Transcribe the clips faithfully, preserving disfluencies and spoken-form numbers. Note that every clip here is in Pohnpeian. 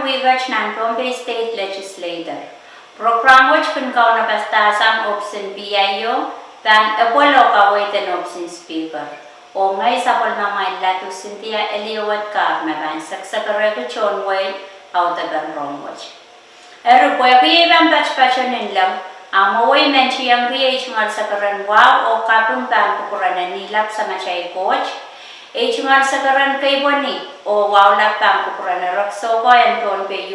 Wihwet nan Pohnpei State Legislature. Program wet kin kaunopadahsang ohpis en P I O, pahn epwel oh kaweid en ohpis en Speaker. Oh ngehi sapwellimamwail Ladu Cynthia Eliowet Carr me pahn sekisekerehki tohn wehi audepen rong wet. Eri pwehki ei pahn patopato nin leng, a mwowei men tiengki ei tungoal sekeren wahu oh kaping pahn kupwuren Nilap Samatail Koht, ei tungoal sekeren keipweni oh wahu lap pahn kupwuren Reksohko en Pohnpei,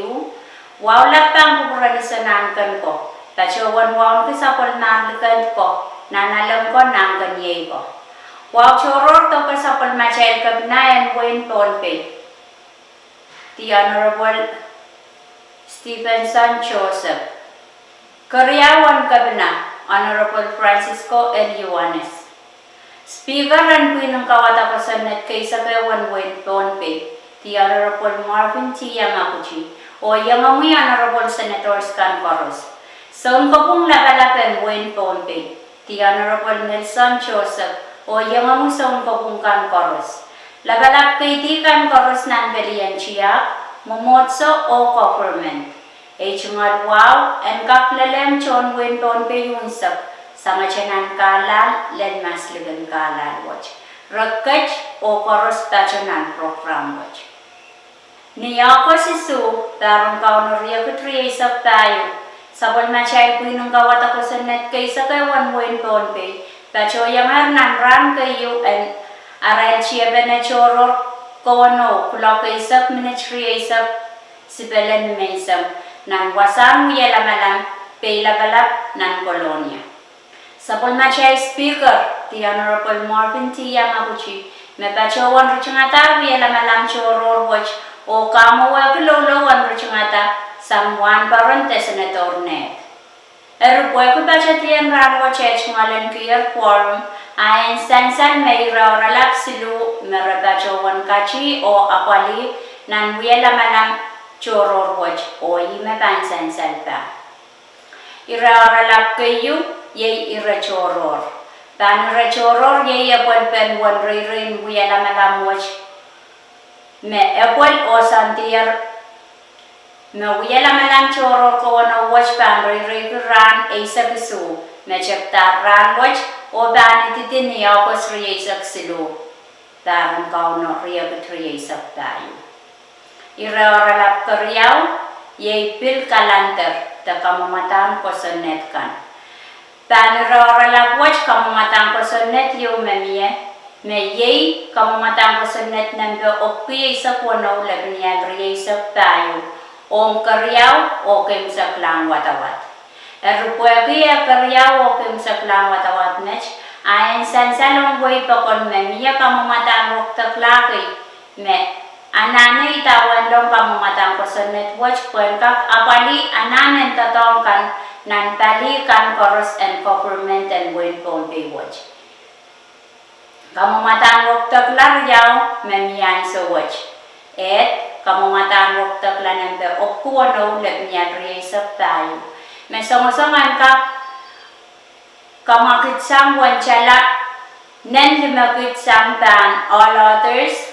wahu lap pahn kupwuren Iso Nahnken ko, patohwan wauneki sapwellimar likend ko, nan alen ko, nahnken iei ko. Wahu tohrohr doke sapwellimatail kepina en wehin Pohnpei, The Honorable Stephenson Joseph. Keriau en kepina, Honorable Francisco L. Ioanis. Speaker en pwihn en kawada kosonned keisekehwen wehin Pohnpei, The Honorable Marvin T. Yamaguchi, oh iengomwi Honorable Senators kan koaros. Sounkopwung lapalap en wehin Pohnpei, The Honorable Nelson Joseph, oh iengomwi sounkopwung kan koaros. Lapalap keidi kan koaros nan pelien tiahk, mwomwohdiso oh government. Ei tungoal wahu en kak lelehng tohn wehin Pohnpei unsek, sangete nan kahlahl lel maslikin kahlahl wet. Re ket oh koaros pato nan program wet. Ni Aokos isuh, pahr en Kauno riekid rieisek pahieu, sapwellimatail pwihn en kawada kosonned keisekehwen wehin Pohnpei patohiengehr nan rahn keieu en arail tiepene tohrohr kowenou kuloak eisek minit rieisek sipele nimenseng, nan wasahn wie lamalam, Peilapalap, nan Kolonia. Sapwellimatail Speaker, The Honorable Marvin T. Yamaguchi, me patohwan ritingada wie lamalam tohrohr wet oh kamwowehki loulou en ritingada sang wahnpoaron de Senator Ned. Eri pwehki patedien rahn wet eh tungoal en kiher quorum, a en sansal me ire oaralap siluh me re patohwan kati oh apwalih nan wie lamalam tohrohr wet, oh ih me pahn sansal pah. Ire oaralap keieu iei ire tohrohr. Pahn ire tohrohr iei epwelpen uwen reirein wie lamalam wet, me epwel oh soandier me wie lamalam tohrohr kowenou wet pahn reireiki rahn eisek isuh, me tepda rahn wet, oh pahn ididi ni Aokos rieisek siluh, pahr en Kauno riekid rieisek pahieu. Ire oaralap keriau iei pil kalender de kamwamadahn kosonned kan. Pahn ire oaralap wet kamwamadahn kosonned ieu me mie, me iei kamwamadahn kosonned nempe epwiki eisek weneu lepin ial rieisek pahieu, ong keriau oh keimwseklahn wadawad. Eri pwehki eh keriau oh keimwseklahn wadawad met, a en sansal ong wehi pokon me mie kamwamadahn wekidekla kei, me anahne idawehn leng kamwamadahn kosonned wet pwehn kak apwalih anahn en doadoahk kan nan pali kan koaros en government en wehin Pohnpei wet. Kamwamadahn wekidekla riau me mie ansou wet. Ed, kamwamadahn wekidekla nempe epwiki weneu lepin ial rieisek pahieu, me songosong en kak kamwakid sang uwen tala nen limekid sang pahn all others,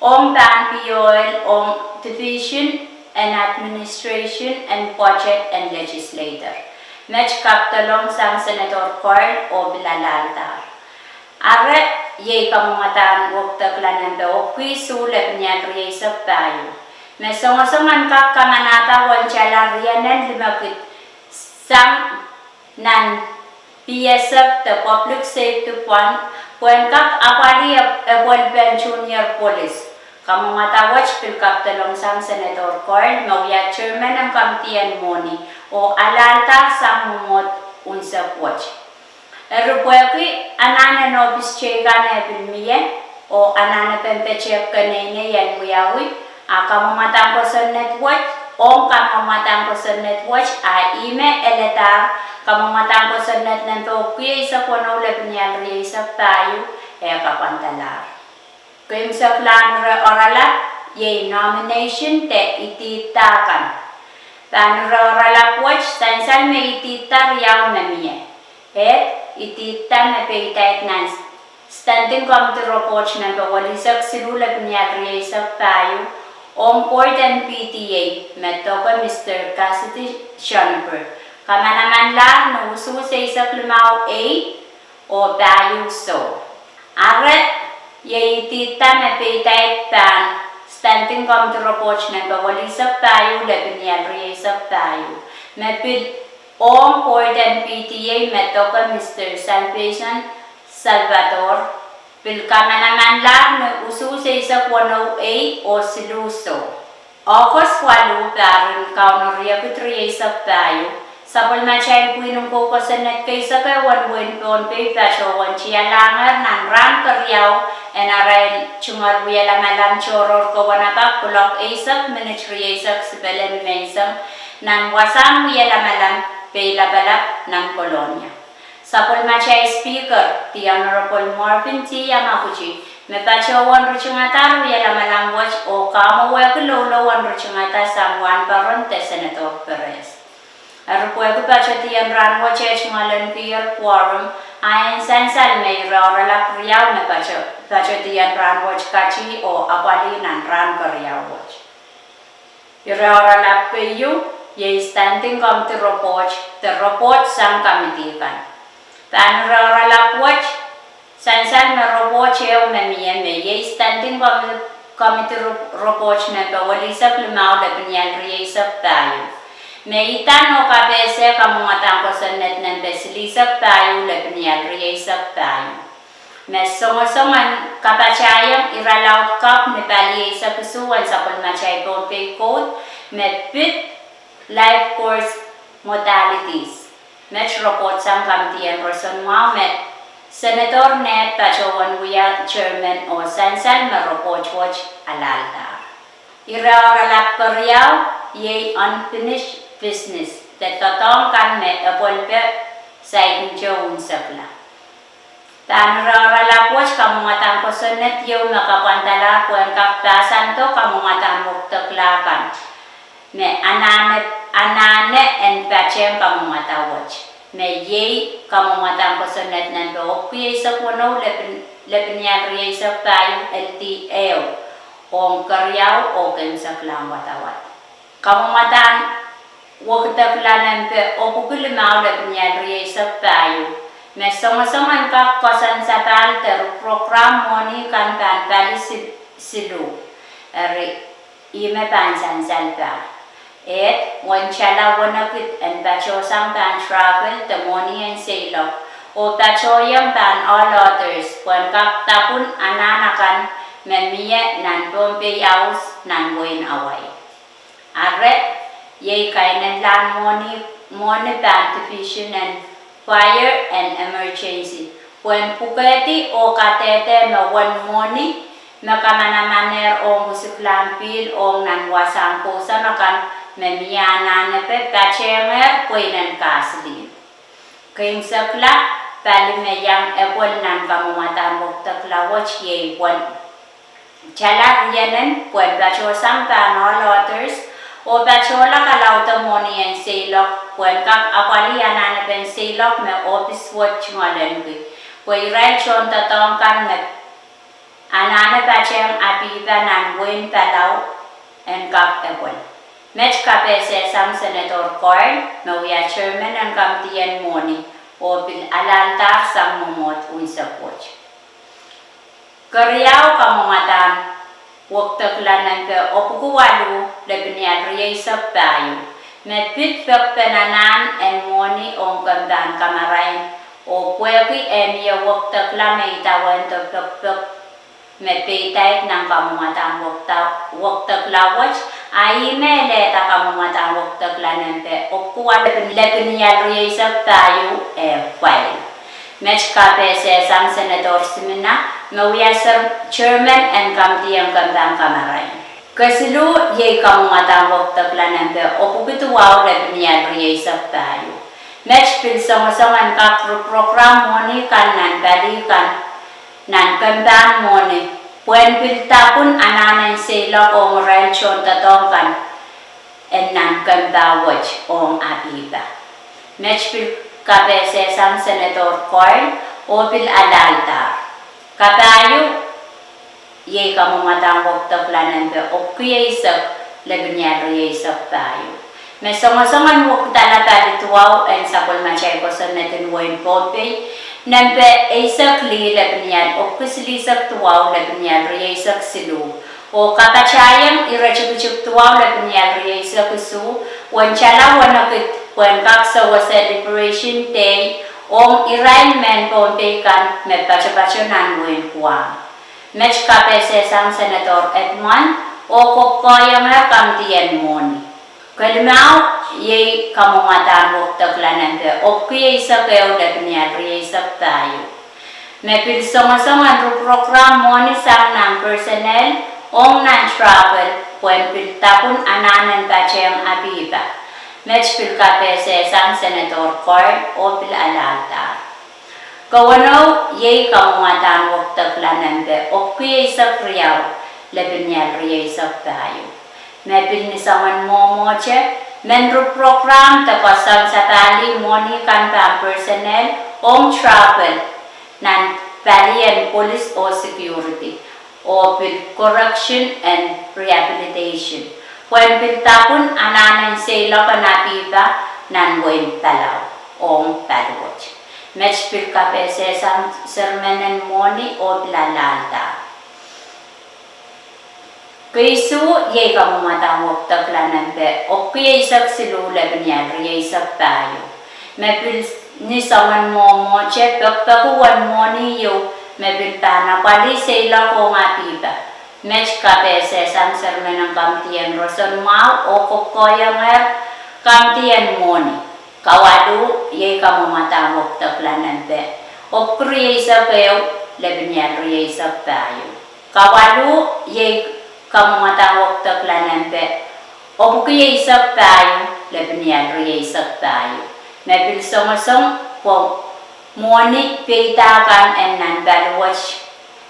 ong pahn P O L ong Division en Administration en Budget en Legislature. Met kapidolong sang Senator Carl oh pil alahldahr. Ire iei kamwamadahn wekidekla nempe epwiki isuh lepin ial rieisek pahieu, me songosong en kak kamanahda uwen tala rienen limekid sang nan P S F de Public Safety Fund pwehn kak apwalih epwelpen junior police. Kamwamwada wet pil kapidolong sang Senator Carl me wia chairman en committee en mwohni oh alahldahr sang mwomwohd unsek wet. Eri pwehki anahn en ohpis teikan eh pil mie oh anahnepen petehk keneinei en wiawi, a kamwamadahn kosonned wet, ong kamwamadahn kosonned wet, a ihme eladahr kamwamadahn kosonned nempe epwiki eisek weneu lepin ial rieisek pahieu, eh kapwandalahr. Keimwseklahn ire oaralap iei nomination de idihdahkan. Pahn ire oaralap wet sansal me idihdahk riau me mie. Ed, idihdahk me peidahng nan Standing Committee Report nempe welisek siluh lepin ial rieisek pahieu, Ong board en P T A me doke Mister Cassidy Schonberg, kamanamanlahr ni usuhs eisek limau ei oh pahieu soh. Ahpw iei idihda me peidahn Standing Committee Report nempe welisek pahieu lepin ial rieisek pahieu, me pil ong board en P T A me doke Mister Salvation Salvador, pil kamanamanlahr ni usuhs eisek weneu ei oh siluh soh. Ohkos waluh, pahr en Kauno riekid rieisek pahieu, sapwellimatail pwihn en kou kosonned keisek en wehin Pohnpei patohwan tialahngehr nan rahn keriau en arail tungoal wielamalam tohrohr kewen apak kuloak eisek minit rieisek sipele nimenseng nan wasahn wielamalam Peilapalap nan Kolonia. Sapwellimatail Speaker, The Honorable Marvin T. Yamaguchi, me patohwan ritingadahr wielamalam wet oh kamwowehki loulou en ritingada sang wahnpoaron de Senator Perez. Eri pwehki patehdiong rahn wet eh tungoal en kier quorum, a en sansal me ire oaralap riau me patehdiong rahn wet kati oh apwalih nan rahn keriau wet. Ire oaralap keieu iei Standing Committee Report de report sang committee kan. Pahn ire oaralap wet, sansal me report ehu me mie me iei Standing Committee Report nempe welisek limau lepin ial rieisek pahieu, me idahn oh kapehse kamwomwadahn kosonned nempe silihsek pahieu lepin ial rieisek pahieu. Me songosong en kapatahiong irelaud kapw ni pali eisek isuh en sapwellimatail Pohnpei Koht, me pid life course modalities. Met report sang committee en roson mwahu me Senator Ned patohwan wia chairman oh sansal me report wet alahldahr. Ire oaralap keriau iei unfinished business de doadoahk kan me epwelpe saikinte unsekla. Pahn ire oaralap wet kamwomwadahn kosonned ieu me kapwandalahr pwehn kak pahsando kamwomwadahn wekidekla kan, me anahne en patehng kamwomwada wet, me iei kamwomwadahn kosonned nempe epwiki eisek weneu lepin ial rieisek pahieu, L D ehu, ong keriau oh keimwseklahn wadawad. Kamwomwadahn wekidekla nempe epwiki limau lepin ial rieisek pahieu, me songosong en kak koasoandi sapahl de riprokram mwohni kan pahn pali siluh. Eri ihme pahn sansal pahr. Ed, uwen tala wenekid en patohsang pahn travel de mwohni en seiloak, oh patohiong pahn all others pwehn kak dapwun anahn akan me mie nan Pohnpei House nan wehin Hawaii. Ire iei kainenlahn mwohni pahn Division en Fire and Emergency pwehn pwukehdi oh kadehde me uwen mwohni me kamanamanehr ong usuklahn pihl ong nan wasahn kousoan akan me mie anahnepe patehngehr pweinen kasilihn. Keimwsekla pali me iang epwel nan kamwomwadahn wekidekla wet iei uwen tala rienen pwehn patohsang pahn all others, oh patohla kalaude mwohni en seiloak pwehn kak apwalih anahnepen seiloak me ohpis wet tungoalenki, pwe irail tohndoadoahk kan me anahne patehng Apipa nan wehin Palau en kak epwel. Met kapehse sang Senator Carl, me wia chairman en committee en mwohni, oh pil alahldahr sang mwomwohd unsek wet. Keriau, kamwomwadahn wekidekla nempe epwiki waluh lepin ial rieisek pahieu, me pid pekpen anahn en mwohni ong kempahn kamarain, oh pwehki eh mie wekidekla me idawehn de pekpek me peidaid nan kamwomwadahn wekidekla wet, a ihme lelehda kamwomwadahn wekidekla nempe epwiki waluh lepin ial rieisek pahieu, eh, file. Met kapehse sang Senator Simina, me wia chairman en committee en kempahn kamarain. Kesiluh iei kamwomwadahn wekidekla nempe epwiki duwau lepin ial rieisek pahieu. Met pil songosong en kak riprokram mwohni kan nan pali kan nan kempahn mwohni pwehn pil dapwun anahn en seiloak ong irail tohndoadoahk kan en nan kempah wet ong Apipa. Met pil kapehse sang Senator Carl, oh pil alahldahr. Kapahieu, Iei kamwomwadahn wekidekla nempe epwiki eisek, lepin ial rieisek pahieu. Me songosong en wekidala pali duwau en sapwellimatail kosonned en wehin Pohnpei, nempe eisek lih, lepin ial epwiki silihsek duwau, lepin ial rieisek siluh, oh kapatahieng iretikitik duwau, lepin ial rieisek isuh, uwen tala wenekid pwehn kak sewese Liberation Day ong irail mehn Pohnpei kan me patopato nan wehin Guam. Met kapehsehsang Senator Edmund, oh kokohiengehr kamidien mwohni. Kelimau, iei kamwomwadahn wekidekla nempe epwiki eisek ehu, lepin ial rieisek pahieu. Me pil songosong en ruprogram mwohni sang nan personnel ong nan travel, pwehn pil dapwun anahn en patehng apipa. Met pil kapehsehsang Senator Carl oh pil alahldahro. Keweneu, iei kamwomwadahn wekidekla nempe epwiki eisek riau, lepin ial rieisek pahieu. Me pil ni soangen mwomwohte, men ruprogram de koasoandi sapahli mwohni kan pahn personnel ong travel nan palien police oh security, oh pil correction and rehabilitation, pwehn pil dapwun anahn en seiloak en apipa nan wehin Palau ong paliwet. Met pil kapehsehsang sermen en mwohni oh pil alahldahro. Keisuh, iei kamwomwadahn wekidekla nempe epwiki eisek siluh, lepin ial rieisek pahieu. Me pil ni soangen mwomwohte, pekipeki wen mwohni ieu me pil pahn apwalih seiloak ong apipa. Met kapehsehsang sermen en kamidien roson mwahu oh kokohiengehr kamidien mwohni. Kawalu, iei kamwomwadahn wekidekla nempe epwiki rieisek ehu, lepin ial rieisek pahieu. Kawalu, iei kamwomwadahn wekidekla nempe epwiki eisek pahieu, lepin ial rieisek pahieu. Me pil songosong pwe mwohni peida kan en nan paliwet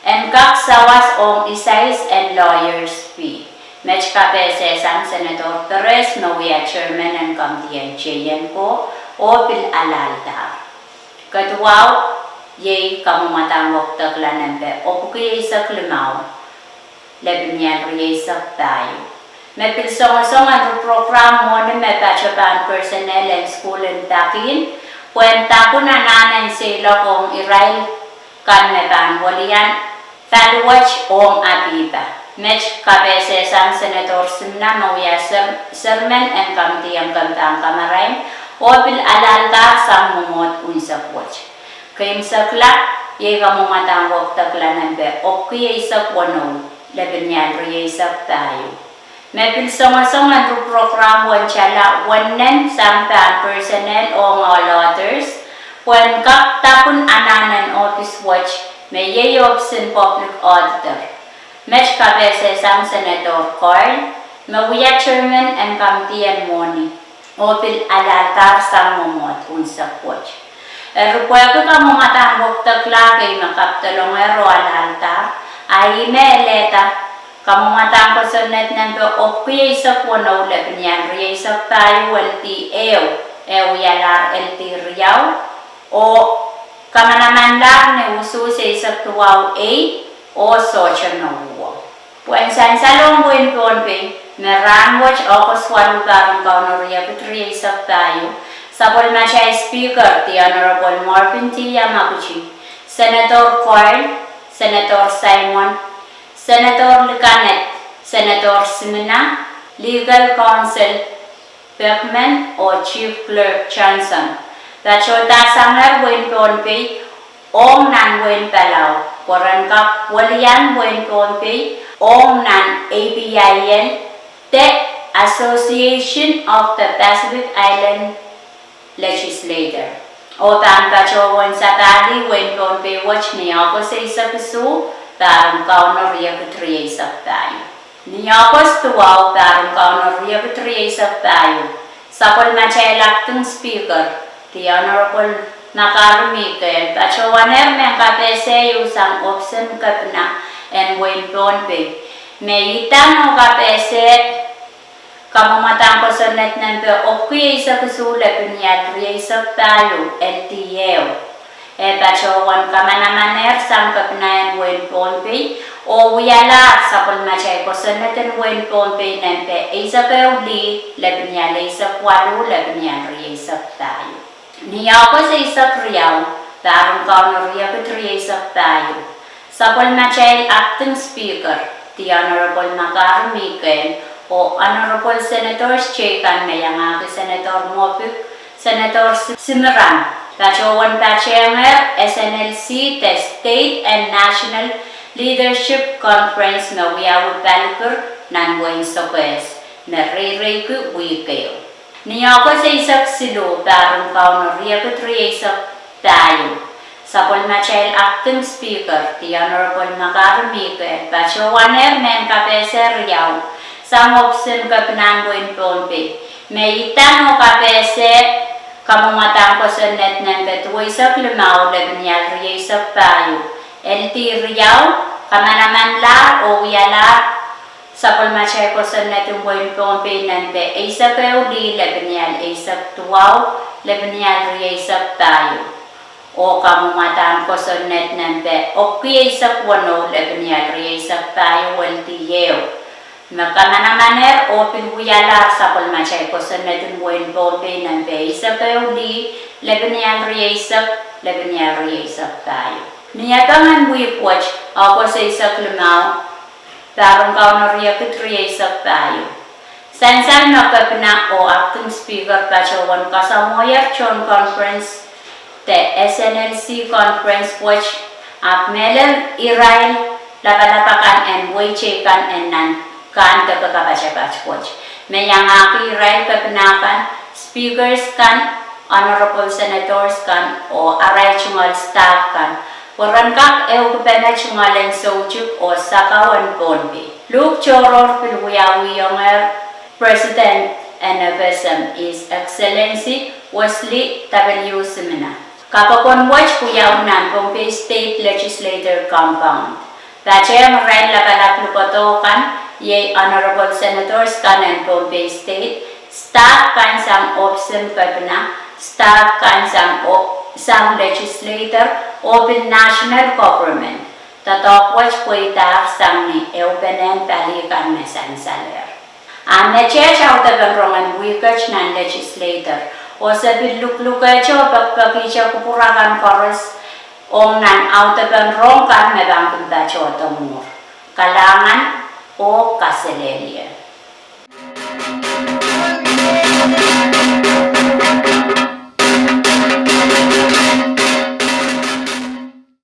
en kak sawas ong isais en lawyers' fee. Met kapehsehsang Senator Perez me wia chairman en kamidien J N ko, oh pil alahldahro. Keduwau, iei kamwomwadahn wekidekla nempe epwiki eisek limau, lepin ial rieisek pahieu. Me pil songosong en ruprogram mwohni me patopato personnel en sukuhl en pakihl, pwehn dapwun anahn en seiloak ong irail kan me pahn welian paliwet ong apipa. Met kapehsehsang Senator Simina me wia chairman en kamidien kempahn kamarain, oh pil alahldahro sang mwomwohd unsek wet. Keimwseklap, iei kamwomwadahn wekidekla nempe epwiki eisek weneu, lepin ial rieisek pahieu. Me pil songosong en ruprogram uwen tala wennen sang pahn personnel ong auditor, pwehn kak dapwun anahn en ohpis wet, me iei ohpisin public auditor. Met kapehsehsang Senator Carl me wia chairman en kamidien mwohni, oh pil alahldahro sang mwomwohd unsek wet. Eri pwehki kamwomwadahn wekidekla kei me kapidolongehr oh alahldahro, a ih me elehda kamwomwadahn kosonned nempe epwiki eisek weneu, lepin ial rieisek pahieu, L D ehu, eh wialahr L D riau, oh kamanamanlahr ni usuhs eisek duwau ei, oh sohte me uhwong. Pwehn sansalohng wehin Pohnpei, me rahnwet August waluh, pahr en Kauno riekid rieisek pahieu, sapwellimatail Speaker, the Honorable Marvin T. Yamaguchi, Senator Carl, Senator Simon, Senator Likanet, Senator Simina, Legal Counsel Beckman oh Chief Clerk Johnson, patohdahsangehr wehin Pohnpei ong nan wehin Palau, pwe ren kak welian wehin Pohnpei ong nan A P I L, de Association of the Pacific Island Legislature, oh pahn patohwan sapahli wehin Pohnpei wet ni August eisek isuh, pahr en Kauno riekid rieisek pahieu. Ni August duwau, pahr en Kauno riekid rieisek pahieu, sapwellimatail Acting Speaker, the Honorable Makari Mikel, patohwanehr mehn kapehse ieu sang ohpis en kepina en wehin Pohnpei, me idahn oh kapehse kamwomwadahn kosonned nempe epwiki eisek isuh, lepin ial rieisek pahieu, L D ehu. E patohwan kamanamanehr sang kepina en wehin Pohnpei Oh wialahr sapwellimatail kosonned en wehin Pohnpei nempe eisek ehu lih, lepin ial eisek waluh, lepin ial rieisek pahieu. Ni Aokus eisek riau, pahr en Kauno riekid rieisek pahieu, sapwellimatail Acting Speaker, the Honorable Makari Mikel, oh Honorable Senators teikan me iangahki Senator Moffitt, Senator Shim-, Shimiram, patohwan patehng S N L C de State and National Leadership Conference me wiawi Palikir nan wehin Sokehs, me reireiki wihk ehu. Ni Aokus eisek siluh, pahr en Kauno riekid rieisek pahieu, sapwellimatail Acting Speaker, the Honorable Makari Mikel, patohwanehr mehn kapehse riau sang ohpis en kepina en wehin Pohnpei, me idahn oh kapehse kamwomwadahn kosonned nempe duweisek limau, lepin ial rieisek pahieu, L D riau, kamanamanlahr oh wialahr sapwellimatail kosonned en wehin Pohnpei nempe eisek ehu lih, lepin ial eisek duwau, lepin ial rieisek pahieu, oh kamwomwadahn kosonned nempe okieisek weneu, lepin ial rieisek pahieu, L D ehu, me kamanamanehr oh pil wialahr sapwellimatail kosonned en wehin Pohnpei nempe eisek ehu lih, lepin ial rieisek, lepin ial rieisek pahieu. Ni Epengen wihk wet, Aokus eisek limau, pahr en Kauno riekid rieisek pahieu, sansal me kepina oh Acting Speaker patohwan kasamwohier tohn conference de S N L C conference wet, ahpw mehlel irail lapalap akan en wehi teikan en nan kahn deke kapatapat wet, me iangahki irail kepina kan, speakers kan, Honorable Senators kan, oh arail tungoal staff kan, pwe ren kak ehukipene tungoal en soutik oh sakau en Pohnpei. Luhk tohrohr pil wiawihongehr President en F S M, His Excellency Wesley W. Simina. Kapokon wet wiawi nan Pohnpei State Legislature Compound. Patehng irail lapalap likodo kan, iei Honorable Senators kan en Pohnpei State, staff kan sang ohpis en kepina, staff kan sang o-, sang legislature, oh pil national government. Doadoahk wet pweidahr sang ni ehupenen pali kan me sansalehr. A neteht audepen rongen wihket nan legislature, oh se pil luklukehte oh pekipekihte kupwur akan koaros ong nan audepen rong kan me pahn kin patohdo mwuhr. Kalahngan oh kaselehlie.